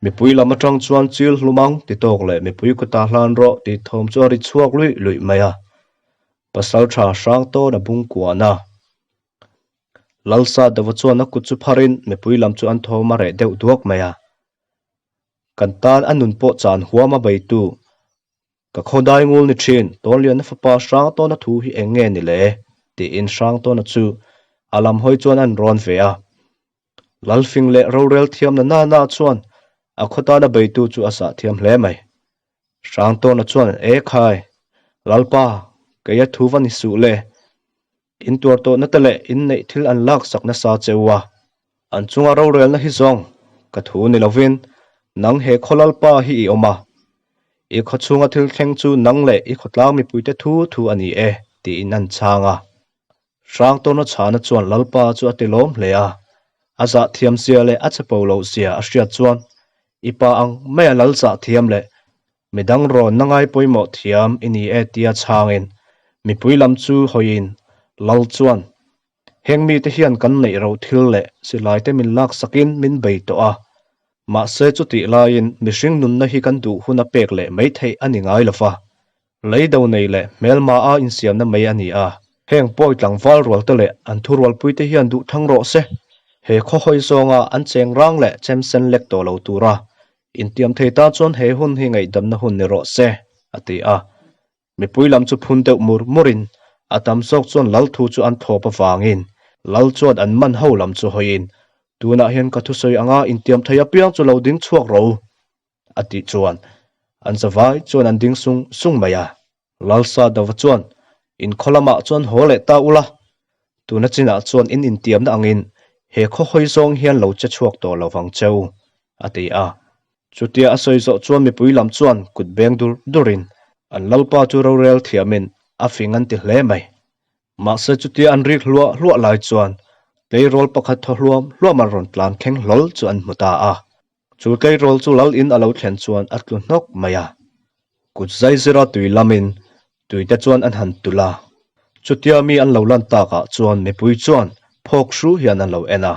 Mipui lam atang chuan chil hlum ang ti tawk leh mipui kutah hlan rawh tih thawm chu a ri chhuak luih luih mai a. Pasaltha hrang tawn a bung kuan a. Lalsa deuha chuan a kut chu pharin mipui lam chu an thawm a reh deuh duak mai a. Kan tan a nun pawh chan huam a beitu Ka khawdai ngul ni thin, Tawnliana fapa Hrangtawna thu hi eng nge ni le? tiin Hrangtawna chu a lam hawi chuan an rawn ve a. Lalfing leh rorel thiamna na na chuan a khaw tana beitu chu a sah thiam hle mai. Hrangtawna chuan, E khai, Lalpa, kei a thu va ni suh le. In tuar tawhna te leh in neih thil an laksak nasa che u a. An chunga rorelna hi zawng ka thu ni lovin nang he khaw Lalpa hi i awm a. I khaw chhunga thil thleng chu nang leh i khawtlang mipuite thu thu a ni e, tiin an chhang a. Hrangtawna chhana chuan Lalpa chu a ti lawm hle a. A zah thiam zia leh a che po loh zia a hriat chuan i pa ang maia lal zah thiam leh Midang rawn na ngai pawimawh thiam i ni e tia chhangin mipui lam chu hawiin Lal chuan, Heng mite hian kan neih ro thil leh silai te min laksakin min bei tawh a, mahse chutih laiin mihring nunna hi kan duh hun a pek leh mai theih a ni ngai lo va, lei do nei leh hmelma a insiamna mai a ni a, heng pawi tlangval rual te leh an thurualpui te hian duh thang rawh se, he khaw hawi zawnga an cheng rang leh chem sen lek tawh lo tura Intiam thei ta chuan he hun hi ngaihdamna hun ni rawh se, a ti a. Mipui lam chu phun deuh mur murin a tam zawk chuan lal thu chu an thawp avangin lal chuan an man ho lam chu hawiin, Tunah hian ka thusawi anga intiam thei apiang chu lo ding chhuak rawh u, a tih chuan an zavai chuan an ding sung sung mai a. Lalsa Dava chuan, In khaw lamah chuan haw leh ta ula, tuna chinah chuan in intiamna angin he khaw hawi zawng hian lo che chhuak tawh lo vang cheu, a ti a. Chutia a sawi zawh chuan mipui lam chuan kut beng dur durin an lalpa chu rorel thiamin a fing an ti hle mai. Mahse chutia an rik hluah hluah lai chuan tleirawl pakhat thaw hluam hluam a rawn tlan thleng hlawl chu an hmu ta a. Chu tleirawl chu lal in a lo thlen chuan a tlu hnawk mai a. Kut zai zira tui lamin tui te chuan an han tulh a. Chutia mi an lo lan takah chuan mipui chuan phawk hru hian an lo en a.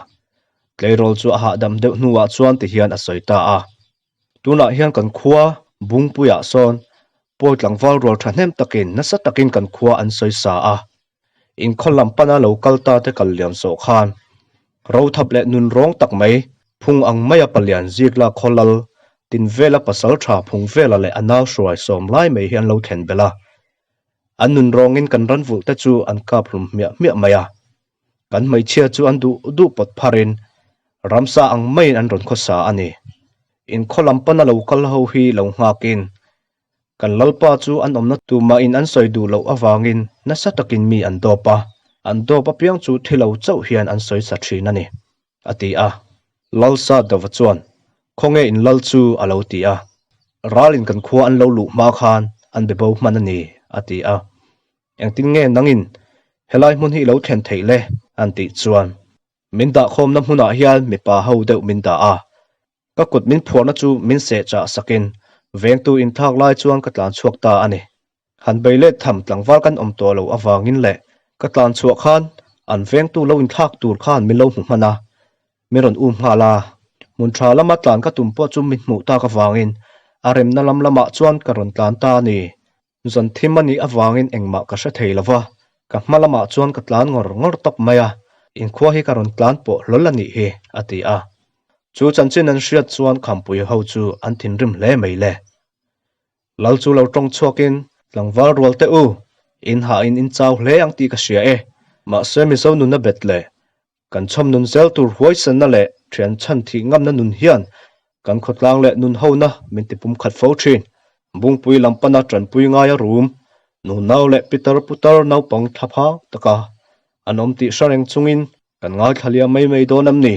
Tleirawl chu a hahdam deuh hnuah chuan ti hian a sawi ta a. Tunah hian kan khua Bungpuiah sawn pawi tlangval rual thahnem takin nasa takin kan khua an sawi sa a. Inkhaw lam pana lo kal ta te kal liam sawh khan rothap leh nun rawng tak mai phung ang maia palian zik lak khaw lal tin vela pasal tha phung vela leh a nau hruai sawm lai mai hi an lo thlen belh a. An nun rawngin kan ran vulh te chu an kap hlum hmiah hmiah mai a. Kan hmeichhia chu an duh duh pawt pharin ramsa ang maiin an rawn khawsa a ni. Inkhaw lam pana lo kal ho hi lo nghakin Kan Lalpa chu an awmna tumahin an sawi duh loh avangin nasa takin mi an dawp a, an dawp apiang chu thi lo chauh hian an sawi sa thin a ni, a ti a. Lalsa Dova chuan, Khawnge in lal chu? a lo ti a. Ralin kan khua an lo luh hma khan an be bo hman a ni, a ti a. Engtin nge nangin helai hmun hi i lo thlen theih le? an tih chuan, Min dahkhawmna hmunah hian mipa ho deuh min dah a, Ka kut min phuarna chu min seh chah sakin vengtu inthlak lai chuan ka tlan chhuak ta a ni. Han bei let tham tlangval kan awm tawh loh avangin leh ka tlan chhuah khan an vengtu lo inthlak tur khan min lo hmu hman a, min rawn um nghal a. Hmun tha lama tlan ka tum pawh chu min hmuh tak avangin a remna lam lamah chuan ka rawn tlan ta a ni. Zan thim a nih avangin engmah ka hre thei lo va, ka hma lamah chuan ka tlan ngawr ngawr tawp mai a, inkhua hi ka rawn tlan pawh hlawl a nih hi, a ti a. Chu chanchin an hriat chuan khampui ho chu an thinrim hle mai le. Lal chu lo tawng chhuakin, Tlangval rual teh u, in hahin in chau hle ang tih ka hria e, mahse Mizo nuna bet le, Kan chhawm nun zel tur huaisanna leh thian chhan thih ngamna nun hian kan khawtlang leh nun hona min ti pumkhat fo thin. Bungpui lam pana tanpui ngaia rum, nunau leh pitar putar naupang thla phang taka an awm tih hre reng chungin kan ngaithla liam mai mai dawn em ni?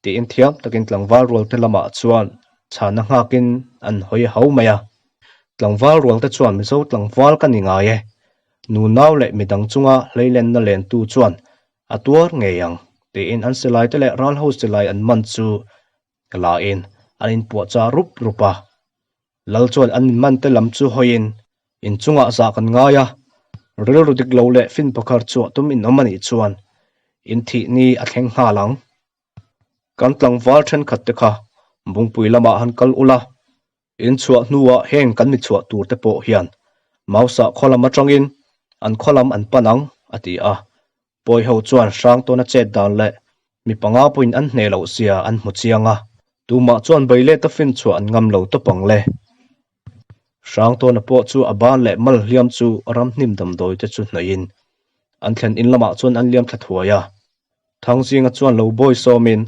tiin thiam takin tlangval rualte lamah chuan chhana nghakin an hawi ho mai a. Tlangval rualte chuan Mizo tlangval ka ni ngai e, nunau leh midang chunga hleilenna lentu chuan A tuar ngei ang, tiin an silai te leh ral ho silai an man chu la in an inpuah chah rup rup a. Lal chuan an inman te lam chu hawiin inchungah zah kan ngai a, rilru dik lo leh fin pakhar chhuah tum in awm a nih chuan in thih ni a thleng nghal ang. Kan tlangval thenkhat te kha. Bungpui lamah han kal ula, in chhuah hnuah heng kan mi chhuah tur te pawh hian Mausa khaw lam atangin an khaw lam an pan ang, a ti a. Pawi ho chuan Hrangtawna chet dan leh mi panga pawhin an hneh loh zia an hmu chiang a, tumah chuan bei let a fin chhuah an ngam lo tawp ang le. Hrangtawna pawh chu a ban leh mal hliam chu ramhnim damdawi te chu hnawih in an thlen in lamah chuan an liam thla thuai a. Thangzinga chuan lo bawi sawmin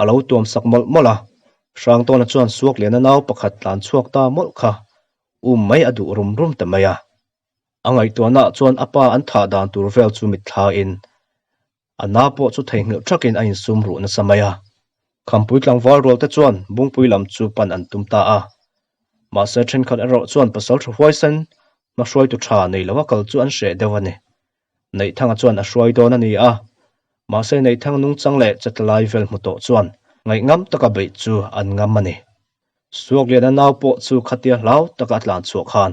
a lo tuam sak mawlh mawlh a, Hrangtawna chuan Suakliana nau pakhat tlan chhuak ta mawlh kha um mai a duh rum rum ta mai a. A ngaihtuahnaah chuan a pa an thah dan tur vel chu mitthlain a na pawh chu theihnghilh thakin a insum ruh nasa mai a. Khampui tlangval rual te chuan Bungpui lam chu pan an tum ta a. Mahse thenkhat erawh chuan pasaltha huaisen hmahruaitu tha nei lova kal chu an hreh deuh a ni. Neihthanga chuan a hruai dawn a ni a, mahse Neihthang nungchang leh chatlai vel hmu tawh chuan ngaihngam taka beih chu an ngam a ni. Suakliana nau pawh chu khatia hlau taka a tlan chhuah khan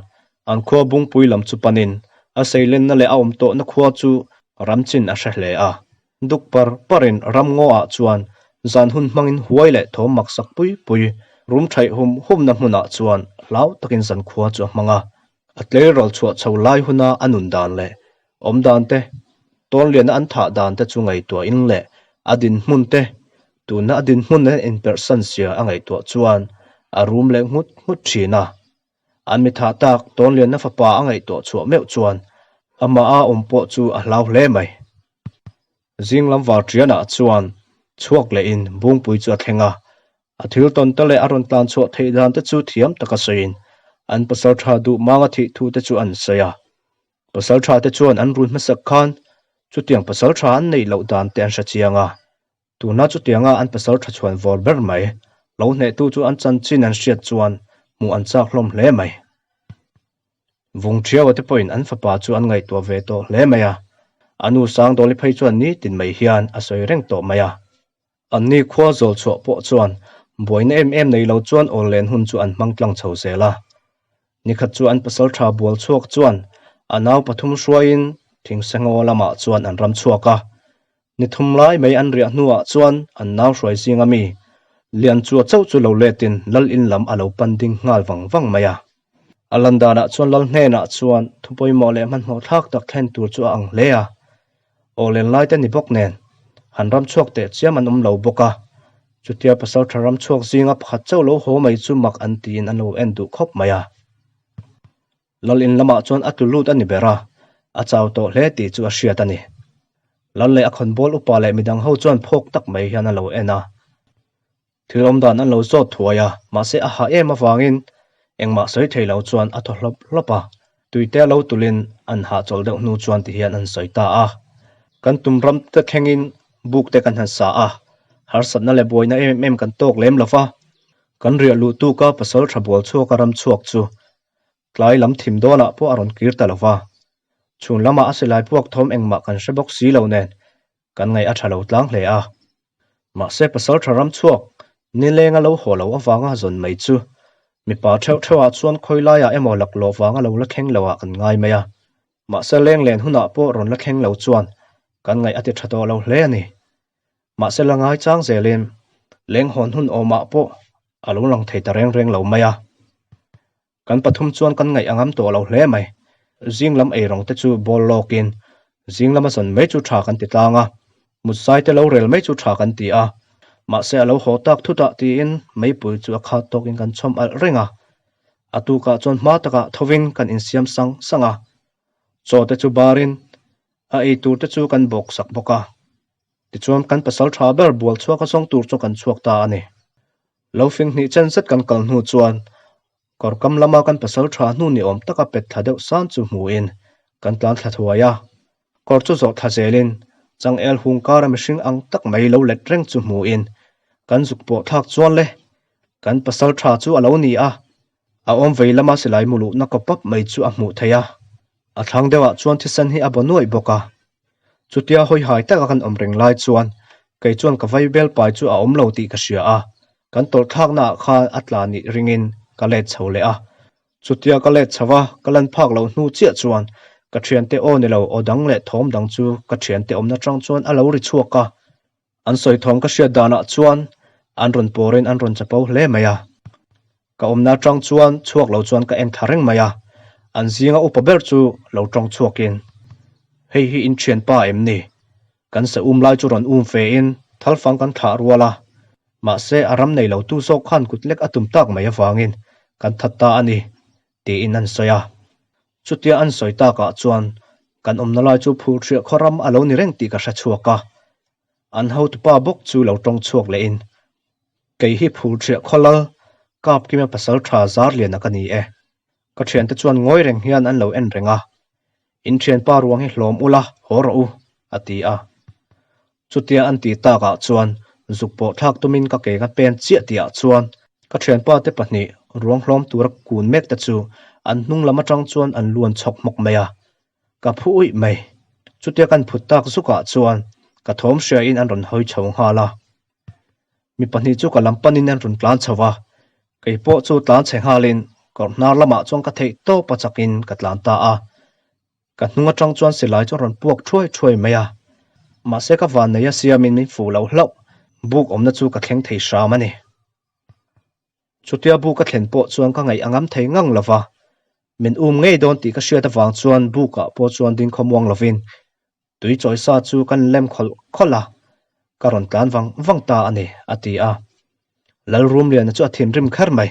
an khua Bungpui lam chu panin a seilenna leh a awm tawhna khua chu ramchin a hre hle a. Duk par parin ramngaw ah chuan zan hun hmangin huai leh thawm maksak pui pui rum thaih hum humna hmunah chuan hlau takin zan khua chu a hmang a. A tleirawl chhuah chho lai huna a nun dan leh awm dan te, tawnliana an thah dan te chu ngaihtuahin leh a dinhmun te, tuna a dinhmun nen inperhsan sia a ngaihtuah chuan a rum leh nghut nghut thin a. An mi thah tak tawnliana fapa a ngaihtuah chhuah meuh chuan amah a awm pawh chu a hlau hle mai. Zing lam varṭianah chuan chhuak lehin Bungpui chu a thleng a, A thil tawn te leh a rawn tlan chhuah theih dan te chu thiam taka sawiin an pasal tha duh manga thih thu te chu an sawi a. Pasal tha te chuan an run hmasak khan chutiang pasal tha an neih loh dan te an hre chiang a. Tuna chutianga an pasal tha chhuan vawr ber mai lo hnehtu chu an chanchin an hriat chuan hmuh an chak hlawm hle mai. Vung Thiaua te pawhin an fapa chu an ngaihtuah ve tawh hle mai a. A nu Sangdawli phei chuan nitin mai hian a sawi reng tawh mai a. Anni khua zawl chhuah pawh chuan buaina em em nei lo chuan awl len hun chu an hmang tlang chho zel a. Nikhat chu an pasal tha bual chhuak chuan a nau pathum hruaiin Thingsengaw lamah chuan an ram chhuak a. Ni thum lai mai an riah hnuah chuan an nau hruai zinga mi Lianchua chauh chu lo letin lal in lam a lo pan ding nghal vang vang mai a. A lan danah chuan lal hnenah chuan thu pawimawh leh hmanhmawh thlak tak thlen tur chu a ang hle a. Aw len lai te ni bawk nen, han ram chhuak teh chiam an awm lo bawk a. Chutia pasaltha ram chhuak zinga pakhat chauh lo haw mai chu mak an tiin an lo en duh khawp mai a. Lal in lamah chuan a tlu lut a ni ber a, a chau tawh hle tih chu a hriat a ni. Lal leh a khawnbawl upa leh midang ho chuan phawk tak mai hian a lo en a. Thil awm dan an lo zawt thuai a, mahse a hah em avangin engmah sawi thei lo chuan a thaw hlawp hlawp a. Tuite a lo tulin an hahchawl deuh hnu chuan tihian an sawi ta a. Kan tum ram te thlengin buk te kan han sa a, harsatna leh buaina em em kan tawk lem lo va. Kan riah luh tuka pasal tha bual chhuaka ram chhuak chu tlai lam thim dawnah pawh a rawn kir ta lo va. Chhun lamah a silai puak thawm engmah kan hre bawk si lo nen Kan ngaih a tha lo tlang hle a. Mahse pasal tha ram chhuak nilenga lo haw lo avanga zawn mai chu mipa theuh theuhah chuan khawi laiah emaw laklawh vanga lo la thleng loah kan ngai mai a. Mahse lenglen hunah pawh rawn la thleng lo chuan kan ngaih a ti tha tawh lo hle a ni. Mahse la ngai chang zelin leng hawn hun awmah pawh a lo lang thei ta reng reng lo mai a. Kan pathum chuan kan ngaih a ngam tawh lo hle mai. Zing lam eirawng te chu bawl lawkin zing lama zawn mai chu tha kan ti tlang a, mutzai te lo rel mai chu tha kan ti a. Mahse a lo haw tak thutah tiin meipui chu a khat tawkin kan chhawm alh reng a. A tukah chuan hma takah thovin kan insiam sang sang a. Chaw te chu barin a ei tur te chu kan bawk sak bawk a. Tichuan kan pasal tha ber bual chhuak a zawng tur chu kan chhuak ta a ni. Lo fing hnih chen zet kan kal hnu chuan kawr kam lama kan pasal tha hnu ni awm taka pet thla deuh san chu hmuin kan tlan thla thuai a. Kawr chu zawh thla zelin changel hung kara mihring ang tak mai lo let reng chu hmuin kan zuk pawh thlak chuan le kan pasal tha chu a lo ni a. A awm vei lama silai mu luhna kaw pap mai chu a hmuh theih a. A thlang deuhah chuan thisen hi a baw nuaih bawk a. Chutia hawi hai taka kan awm reng lai chuan kei chuan ka vaibel pai chu a awm lo tih ka hria a, kan tawlh thlaknaah khan a tla nih ringin ka let chho leh a. Chutia ka let chho a, ka lan phak loh hnu chiah chuan ka thiante aw ni lo aw dang leh thawm dang chu ka thiante awmna tang chuan a lo ri chhuak a. An sawi thawm ka hriat danah chuan An rawn pawrin an rawn chapo hle mai a. Ka awmna atang chuan chhuak lo chuan ka en thla reng mai a, an zinga upa ber chu lo tawng chhuakin, Hei hi in thianpa em ni? Kan sa um lai chu rawn um ve in thalfang kan thlah rual a, mahse a ram nei lo tu zawk khan kut lek a tum tak mai avangin kan that ta a ni, tiin an sawi a. Chutia an sawi takah chuan kan awmna lai chu phurhriah khaw ram a lo ni reng tih ka hre chhuak a. An hotupa bawk chu lo tawng chhuak lehin, Kei hi phurhriah khaw lal Kapkima pasal tha Zarliana ka ni e. Ka thiante chuan ngawi reng hian an lo en reng a, In thianpa ruang hi hlawm ula, haw rawh u, a ti a. Chutia an ti takah chuan zuk pawh thlak tumin ka ke ka pen chiah tihah chuan ka thianpa te pahnih ruang hlawm tura kun mek te chu an hnung lam atang chuan an luan chhawk hmawk mai a, ka phu uih mai. Chutia kan phut tak zukah chuan ka thawm hriain an rawn hawi chho nghal a. Mi pahnih chu ka lam panin an rawn tlan chho va, kei pawh chu tlan chhe nghalin kawr hnar lamah chuan ka theih tawp a chakin ka tlan ta a. Ka hnung atang chuan silai chu a rawn puak thuai thuai mai a, mahse ka vanneia siamin min fuh loh hlauh, buk awmna chu ka thleng thei hram a ni. Chutia buk a thlen pawh chuan ka ngaih a ngam thei ngang lo va, min um ngei dawn tih ka hriat avang chuan bukah pawh chuan ding khawmuang lovin tui chawi sa chu kan lem khawlh khawlh a, ka rawn tlan vang vang ta a ni, a ti a. Lalrumliana chu a thinrim kher mai.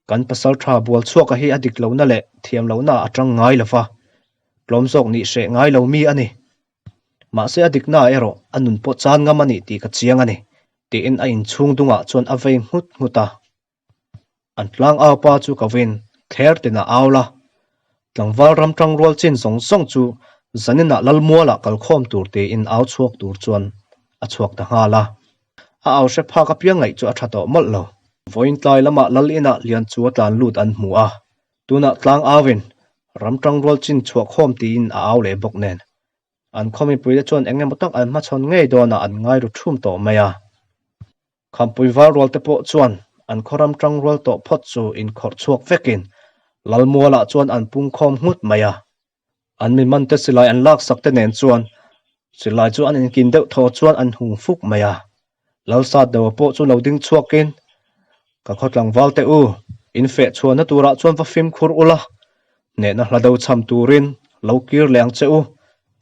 Kan pasal tha bual chhuaka hi a dik lohna leh thiam lohna a tang ngai lo va, tlawm zawk nih hreh ngai lo mi a ni. Mahse a diknaah erawh a nun pawh chan ngam a nih tih ka chiang a ni, tiin a inchhung dungah chuan a vei nghut nghut a. An tlang au pa chu ka vin thler tin a au la. Tlangval ram tangrual chin zawng zawng chu zaninah Lalmualah kalkhawm tur tiin au chhuak tur chuan a chhuak ta nghal a. A au hre phak apiang ngaih chu a tha tawh mawlh lo. Vawiin tlai lamah Lal inah Lianchua tlan lut an hmu a, tunah tlang auin ram tangrual chin chhuah khawm tiin a au leh bawk nen. An khaw mipuite chuan eng emaw tak an hmachhawn ngei dawnah an ngai ru thum tawh mai a. Khampui val rual te pawh chuan an khawram tang rual tawh phawt chu inkhawrh chhuak vekin Lalmualah chuan an pungkhawm nghut mai a. An mi man te silai an laksak te nen chuan silai chu an inkin deuh thaw chuan an hung fuk mai a. Lalsat deuha pawh chu lo ding chhuakin, Ka khaw tlangval te u, in feh chhuahna turah chuan va fimkhur ula, hnehna hla do cham turin lo kir leh ang che u,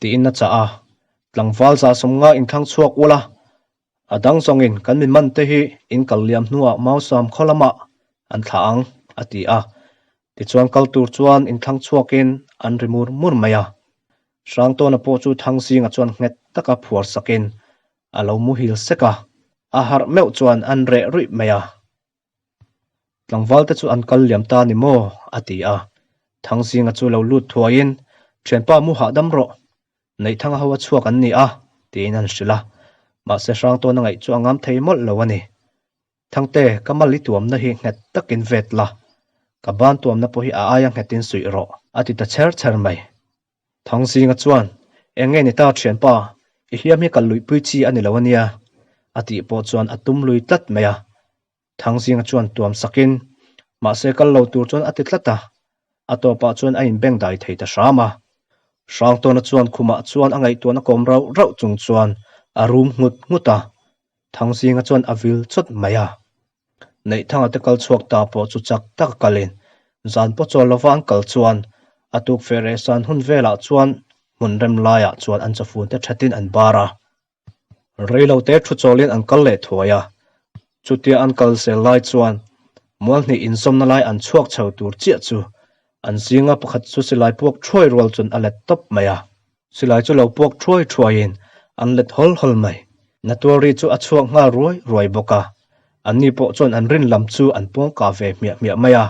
tiin a chah a. Tlangval za sawmnga inthlang chhuak ula, A dang zawngin kan mi man te hi in kal liam hnuah Mausam khaw lamah an thlah ang, a ti a. Tichuan kal tur chuan inthlang chhuakin an ri mur mur mai a. Hrangtawna pawh chu Thangzinga chuan nghet taka phuar sakin a lo muhil sek a, a harh meuh chuan an reh ruih mai a. Tlangval te chu an kal liam ta ni maw? a ti a. Thangzinga chu lo lut thuaiin, Thianpa mu hahdam rawh, Neihthanga ho a chhuak an ni a, tiin an hrilh a. Mahse Hrangtawna ngaih chu a ngam thei mawlh lo a ni. Thangte, ka mal i tuamna hi nghet takin vet la, ka ban tuamna pawh hi a aia nghetin suih rawh, a ti ta chher chher mai. Thangzinga chuan, Eng nge ni ta thianpa, i hliam hi kal luihpui chi a ni lo a nia, a tih pawh chuan a tum lui tlat mai a. Thangzinga chuan tuam sakin, mahse kal lo tur chuan a ti tlat a, a tawpah chuan a inbeng dai thei ta hram a. Hrangtawna chuan khumah chuan a ngaihtuahna kawm rauh rauh chung chuan a rum nghut nghut a, Thangzinga chuan a vil chawt mai a. Neihthanga te kal chhuak ta pawh chu chak taka kalin zan pawh chawl lova an kal chuan a tuk feh reh san hun velah chuan hmun rem laiah chuan an chawfun te thatin an bar a. Reilote thu chawlin an kal leh thuai a, chutia an kal zel lai chuan mualhnih inzawmna lai an chhuak chho tur chiah chu an zinga pakhat chu silai puak thuai rual chuan a let tawp mai a. Silai chu lo puak thuai thuaiin an let hawl hawl mai. Natuari chu a chhuak nghal ruai ruai bawk a, anni pawh chuan an rin lam chu an puangka ve hmiah hmiah mai a.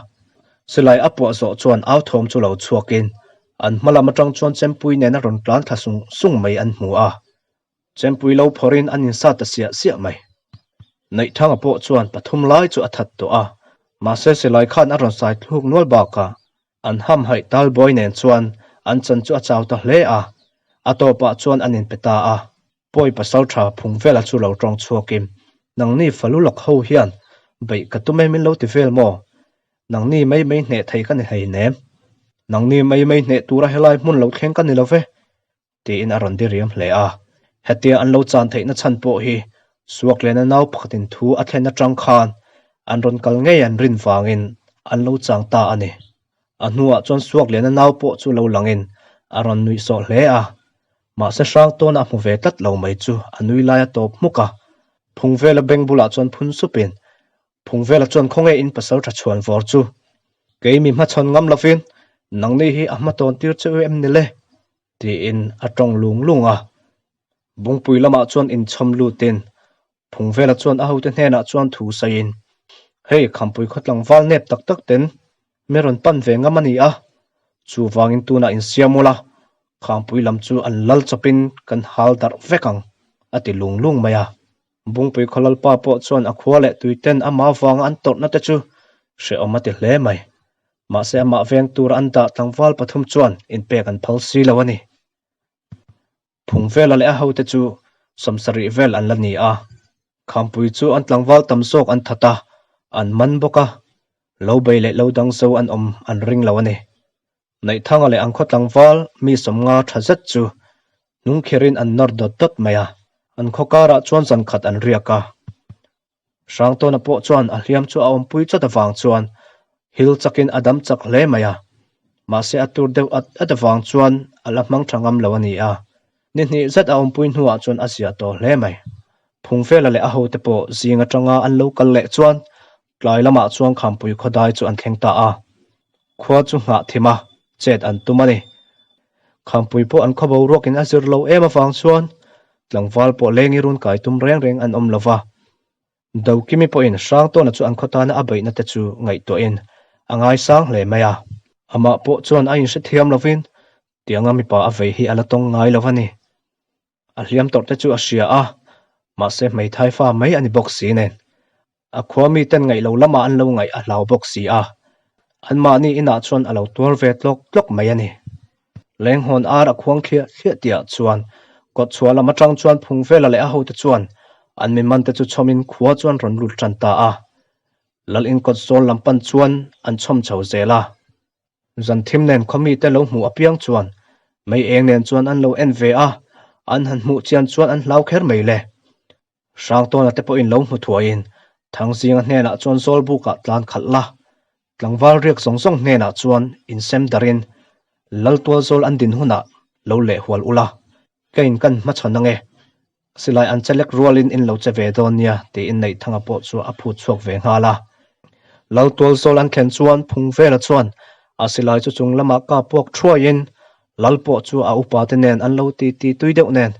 Silai a puah zawh chuan au thawm chu lo chhuakin an hma lam atang chuan chempui nena rawn tlan thla sung sung mai an hmu a. Chempui lo phawrhin an insat ta siah siah mai. Neihthanga pawh chuan pathum lai chu a that tawh a, mahse silai khan a rawn sai thluk nual bakah an hamhaih talbawi nen chuan an chan chu a chau ta hle a, a tawpah chuan an inpe ta a. Pawi pasal tha phung vela chu lo tawng chhuakin, Nangni falu lawk ho hian beih ka tum e min lo ti vel maw? Nangni mai mai hneh thei ka ni hleinem. Nangni mai mai hneh tura helai hmun lo thleng ka ni lo ve. Tiin a rawn diriam hle a. Hetia an lo chan theihna chhan pawh hi. Suakliana nau pakhatin thu a thlen atang khan an rawn kal ngei an rin vangin an lo chang ta a ni. A hnuah chuan Suakliana nau pawh chu lo langin a rawn nuih sawh hle a, mahse Hrangtawna a hmu ve tlat lo mai chu a nui lai a tawp hmuk a. Phungvela beng bulah chuan phun supin, Phungvela chuan khawnge in pasal tha chhuan vawr chu kei mi hmachhawn ngam lovin nangni hi a hmatawn tir che u em ni le? tiin a tawng lung lung a. Bungpui lamah chuan inchhawm lutin Phungvela chuan a hote hnenah chuan thu sawiin, Hei Khampui khaw tlangval nep tak tak ten mi rawn pan ve ngam a ni a, chuvangin tunah insiam ula, Khampui lam chu an lal chawpin kan hal darh vek ang, a ti lung lung mai a. Bungpui khaw lalpa pawh chuan a khua leh tuiten amah avanga an tawrhna te chu hrehawm a ti hle mai. Mahse amah veng tura an dah tlangval pathum chuan inpek an phal si lo a ni. Phungvela leh a hote chu 70 vel an la ni a. Khampui chu an tlangval tam zawk an that a, an man bawk a. Lo bei leh lo dang zo an awm an ring lo a ni. Neihthanga leh an khaw tlangval mi 50 tha zet chu hnungkhirin an nawr dawt dawt mai a, an khaw karah chuan zan khat an riak a. Hrangtawna pawh chuan a hliam chu a awmpui chawt avang chuan hil chakin a dam chak hle mai a, mahse a tur deuh at at avang chuan a la hmang tha ngam lo a ni a. Ni hnih zet a awmpui hnuah chuan a ziah tawh hle mai. Phungvela leh a hote pawh zing atanga an lo kal leh chuan Tlai lamah chuan Khampui khawdai chu an thleng ta a, khua chu nghah thim a, chet an tum a ni. Khampui pawh an khaw boruakin a zir lo em avang chuan tlangval pawh lengi run kai tum reng reng an awm lo va. Dokimi pawhin Hrangtawna chu an khaw tana a beihna te chu ngaihtuahin a ngaisang hle mai a. Amah pawh chuan a inhrethiam lovin tianga mipa a vei hi a la tawng ngai lo a ni. A hliam tawrh te chu a hria a, mahse hmeithai fa mai a ni bawk si nen. A khua miten ngaih lo lamah an lo ngaih a hlau bawk si a, anmahni inah chuan a lo tuar ve tlawk tlawk mai a ni. Lenghawn ar a khuang thliah thliah tihah chuan kawtchhuah lam atang chuan Phungvela leh a hote chuan an mi mante chu chhawmin khua chuan rawn lut tan ta a. Lal in kawt zawl lam pan chuan an chhawm chho zel a. Zan thim nen khaw mite lo hmuh apiang chuan mei eng nen chuan an lo en ve a, an han hmuh chian chuan an hlau kher mai le. Hrangtawna te pawhin lo hmu thuaiin Thangzinga hnenah chuan Zawlbukah tlan khalh la, tlangval riak zawng zawng hnenah chuan insem darin Laltualzawl an din hunah lo lehhual ula, keiin kan hmachhawn ange. Silai an che lek rualin in lo che ve dawn nia tiin Neihthanga pawh chu a phut chhuak ve nghal a. Laltualzawl an thlen chuan Phungvela chuan a silai chu chung lamah kap puak thuaiin Lal pawh chu a upate nen an lo ti ti tui deuh nen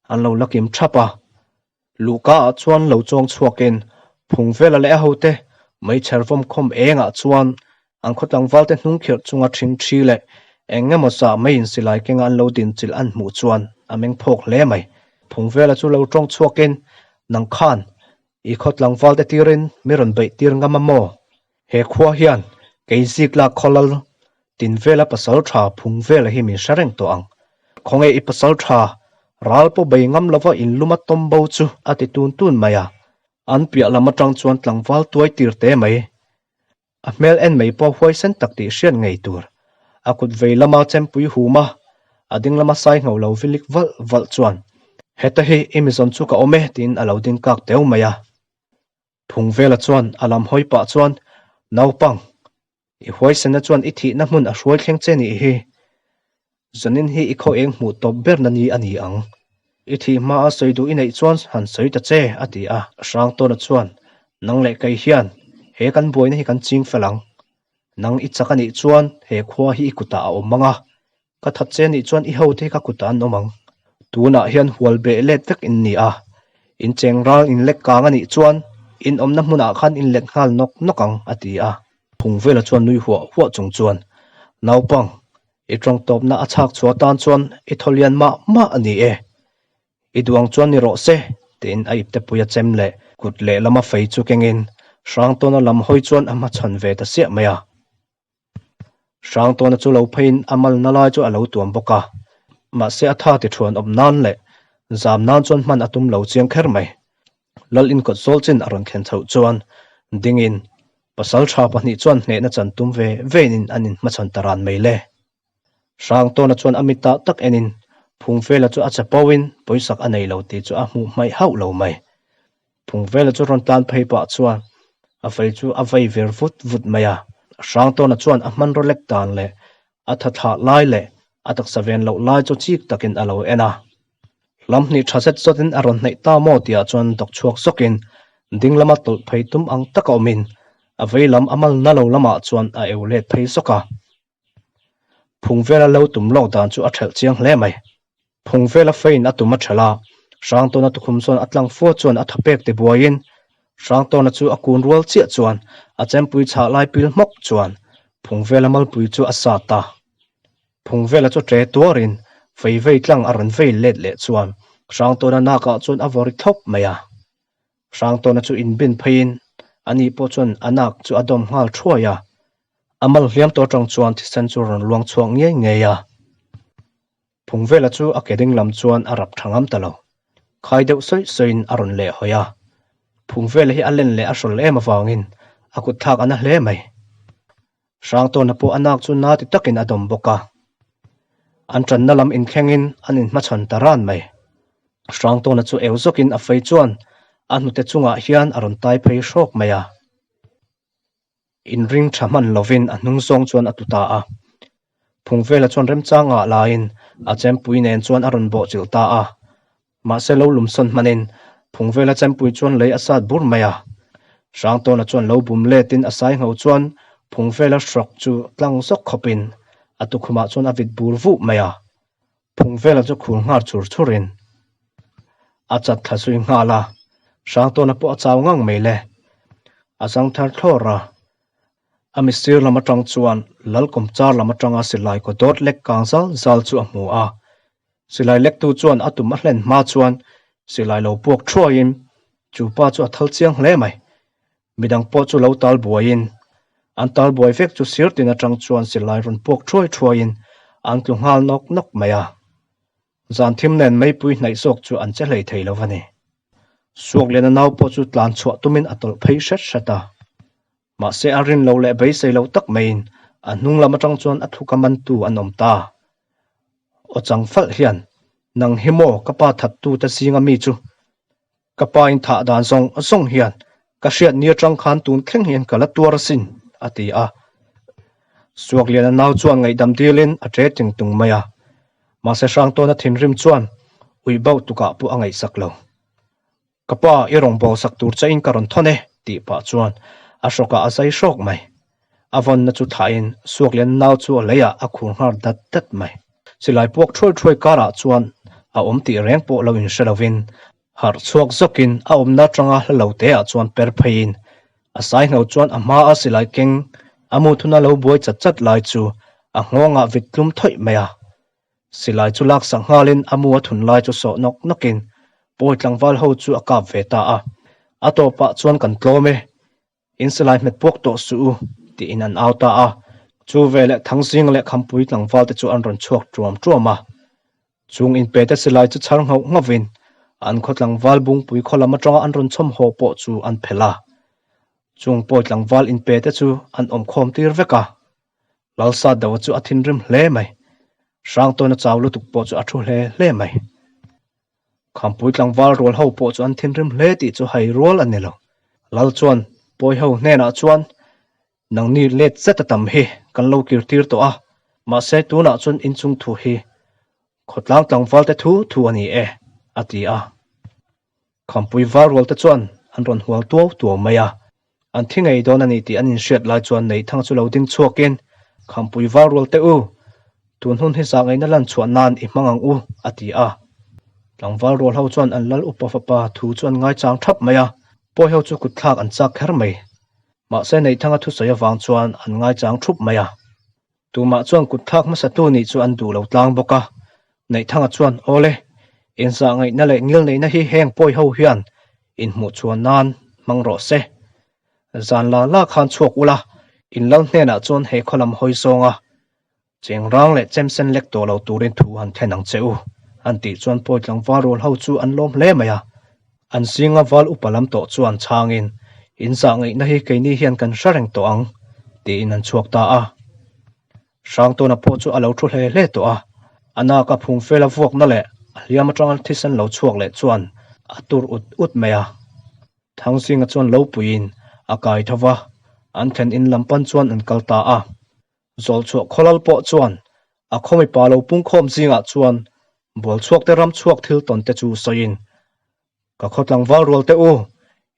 an lo la kim thap a. Luhka ah chuan lo chuang chhuakin Phungvela leh a hote meichher vawm khawm engah chuan An khaw tlangvalte hnung khirh chunga ṭhing ṭhi leh eng emaw zah maiin silai kenga an lo din chilh an hmuh chuan a meng phawk hle mai. Phungvela chu lo ṭawng chhuakin, Nang khan, i khaw tlangvalte tirin mi rawn beih tir ngam a maw? He khua hian kei zik lak khaw lal tin vela pasal ṭha Phungvela hi min hre reng tawh ang. Khawnge i pasal ṭha ral pawh bei ngam lova in luma tawm bo chu a ti tun tun mai a. An piah lam aṭang chuan tlangval tuai tir te mai. A hmel en mai pawh huaisen tak tih hriat ngei tur. A kut vei lama chempui hum a, a ding lama sai ngho lo vilik valh valh chuan, Heta hi i mizawn chu ka awm e tiin a lo ding kak deuh mai a. Phungvela chuan a lam hawi pah chuan, Naupang, i huaisenna chuan i thihna hmun a hruai thleng che nih hi. Zanin hi i khaw eng hmuh tawp berna ni a ni ang. I thih hma a sawi duh i neih chuan han sawi ta che, a ti a. Hrangtawna chuan, Nang leh kei hian he kan buaina hi kan ching fel ang. Nang i chak a nih chuan he khua hi i kutah a awm ang a, ka that che nih chuan i hote hi ka kutah an awm ang. Tunah hian hual beh let vek in ni a, in cheng ral in lek kang a nih chuan in awmna hmunah khan in let nghal nawk nawk ang, a ti a. Phungvela chuan nui huah huah chung chuan, Naupang, I tawng tawpna a chhak chhuah tan chuan i thaw lian mah mah a ni e. I duang chuan ni rawh se, tiin a ipte pui a chem leh kut lehlama fei chu kengin Hrangtawna lam hawi chuan a hmachhawn ve ta siah mai a. Hrangtawna chu lo pheiin a malna lai chu a lo tuam bawk a, mahse a tha ti thuan awm nan leh zam nan chuan hman a tum lo chiang kher mai. Lal inkawt zawl chin a rawn thlen chhoh chuan dingin pasal tha pahnih chuan hnehna chan tum ve vein an inhmachhawn ta ran mai le. Hrangtawna chuan a mitah tak enin Phungvela chu a che pauhin pawisak a nei lo tih chu a hmuh hmaih hauh lo mai. Phungvela chu rawn tlan phei pah chuan a fei chu a vei vir vut vut mai a. Hrangtawna chuan a hmanraw lek dan leh a tha thlah lai leh a taksa ven loh lai chu chik takin a lo en a. Hlam hnih tha zet zawtin a rawn hnaih ta maw tihah chuan dawk chhuak zawkin ding lama tawlh phei tum ang taka awmin a vei lam a mal na lo lamah chuan a eu let phei zawk a. Phungvela lo tum lawk dan chu a thelh chiang hle mai. Phungvela feiin a tum a thelh a, Hrangtawna tukhum chuan a tlang fua chuan a tha pek ti buaiin Hrangtawna chu a kun rual chiah chuan a chempui chhah lai pil hmawk chuan Phungvela malpui chu a sat a. Phungvela chu ṭe tuarin fei vei tlang a rawn vei let leh chuan Hrangtawna nakah chuan a vaw ri thlawp mai a. Hrangtawna chu inbin pheiin ani pawh chuan a nak chu a dawm nghal thuai a. A mal hliam tawh atang chuan thisen chu rawn luang chhuak ngei ngei a. Phungvela chu a ke ding lam chuan a rap tha ngam ta lo. Khai deuh sawi sawiin a rawn leh hawi a. Phungvela hi a len leh a hrawl em avangin a kut thlak a na hle mai. Hrangtawna pawh a nak chu na ti takin a dawm bawk a. An tanna lam inthlengin an inhmachhawn ta ran mai. Hrangtawna chu eu zawkin a fei chuan a hnute chungah hian a rawn tai phei hrawk mai a. Inring tha hman lovin a hnung zawng chuan a tu ta a. Phungvela chuan remchang ah laiin a chempui nen chuan a rawn bawhchilh ta a. Mahse lo lumsawn hmanin Phungvela chempui chuan lei a sat bur mai a. Hrangtawna chuan lo bum letin a sai ngho chuan Phungvela hrawk chu tlang zawk khawpin a tukhumah chuan a vit bur vuh mai a. Phungvela chu khur nghal chur churin a chat thla zui nghal a, Hrangtawna pawh a chau ngang mai le. A zang thar thlawr a, a misir lam atang chuan Lalkawmchar lam atanga silai kaw dawt lek kang zal zal chu a hmu a. Silai lektu chuan a tum a hlen hma chuan silai lo puak thuaiin chu pa chu a thal chiang hle mai. Midang pawh chu lo tal buaiin, an tal buai vek chu sir tin atang chuan silai rawn puak thuai thuaiin an tlu nghal nawk nawk mai a. Zan thim nen meipui hnaih zawk chu an che hlei thei lo a ni. Suakliana nau pawh chu tlan chhuah tumin a tawlh phei hret hret a. Mahse a rin lo leh beisei lo tak maiin a hnung lam atang chuan a thluka mantu an awm ta. Aw chang falh hian, Nang hi maw ka pa thattute zinga mi chu Ka pa in thah dan zawng zawng hian ka hriat ni atang khan tun thleng hian ka la tuar asin, a ti a. Suakliana nau chuan ngaihdam dilin a ṭe ting tung mai a. Mahse Hrangtawna thinrim chuan uih bauh tukah pawh a ngaihsak lo. Ka pa, i rawn bawl sak tur che in ka rawn thawn e, tih pah chuan a hrawkah a zai hrawk mai. A vawnna chu thlahin Suakliana nau chu a leiah a khur nghal dat dat mai. Silai puak thuai thuai karah chuan a awm tih reng pawh lo inhre lovin Harh chhuak zawkin a awmna atanga hla lo te ah chuan per pheiin a sai ngho chuan a hma a silai keng a muthuna lo buai chat chat lai chu a nghawngah vit tlum thawih mai a. Silai chu laksak nghalin a mu a thun lai chu sawh nawk nawkin pawi tlangval ho chu a kap ve ta a. A tawpah chuan kan tlawm e, in silai hmet puak tawh suh u tiin an au ta a. Chu veleh Thangzing leh Khampui tlangval te chu an rawn chhuak tuam tuam a. Chung inpete silai chu chhar nghauh nghauhin an khaw tlangval Bungpui khaw lam atanga an rawn chhawm haw pawh chu an phelh a. Chung pawi tlangval inpete chu an awm khawm tir vek a. Lalsatdeuha chu a thinrim hle mai. Hrangtawna chau lutuk pawh chu a thu hle hle mai. Khampui tlangval rual ho pawh chu an thinrim hle tih chu hai rual a ni lo. Lal chuan pawi ho hnenah chuan Nangni let zet a tam hi kan lo kir tir tawh a, mahse tunah chuan inchung thu hi khawtlang tlangval te thu thu a ni e, a ti a. Khampui val rual te chuan an rawn hual tuau tuau mai a, an thi ngei dawn a ni tih an inhriat lai chuan Neihthang chu lo ding chhuakin, Khampui val rual te u, tun hun hi zahngaihna lan chhuah nan i hmang ang u, a ti a. Tlangval rual ho chuan an lal upa fapa thu chu an ngaichang thap mai a, pawi ho chu kutthlak an chak kher mai. Mahse Neihthanga thusawi avang chuan an ngaichang thup mai a. Tumah chuan kut thlak hmasatu nih chu an duh lo tlang bawk a. Neihthanga chuan, Awle, inzah ngaihna leh ngilneihna hi heng pawi ho hian inhmuh chhuan nan hmang rawh se. Zan la la khan chhuak ula, in lal hnenah chuan he khaw lam hawi zawnga Chengrang leh chemsen lek tawh lo turin thu han thlen ang che u, an tih chuan pawi tlangval rual ho chu an lawm hle mai a. An zinga val upa lam tawh chuan chhangin, In zah ngaihna hi keini hian kan hre reng tawh ang, tiin an chhuak ta a. Hrangtawna pawh chu a lo thu hle hle tawh a, a nak a phung fel a vuakna leh a hliam atanga thisen lo chhuak leh chuan a tur ut ut mai a. Thangzinga chuan lo puiin a kai tho va, an thlen in lam pan chuan an kal ta a. Zawlchhuah khawlal pawh chuan a khaw mipa lo pungkhawm zingah chuan Bualchhuakte ram chhuak thil tawn te chu sawiin, Ka khaw tlangval rual te u,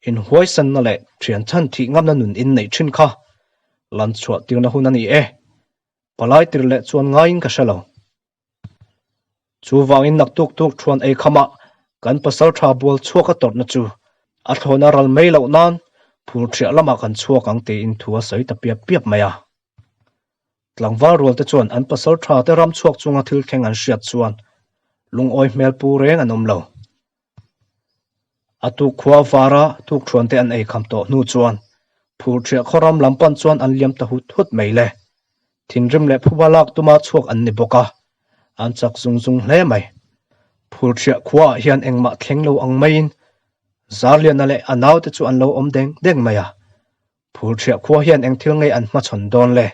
in huaisanna leh thian chhan thih ngamna nun in neih thin kha lan chhuah tirna hun a ni e. Palai tir leh chuan ngaiin ka hre lo. Chuvangin naktuk tuk thuan ei khamah kan pasal tha bual chhuak a tawrhna chu a thlawna ral mai loh nan phur thiah lamah kan chhuak ang tiin thu a sawi ta piap piap mai a. Tlangval rualte chuan an pasal tha te ram chhuak chunga thil thleng an hriat chuan lungawi hmel pu reng an awm lo. A tuk khua vara tukthuan te an ei kham tawh hnu chuan phur thiah khaw ram lam pan chuan an liam ta hut hut mai le. Thinrim leh phuba lak tuma chhuak an ni bawk a, an chak zung zung hle mai. Phur thiah khuaah hian engmah thleng lo ang maiin Zarliana leh a naute chu an lo awm deng deng mai a. Phur thiah khua hian eng thil ngei an hmachhawn dawn le?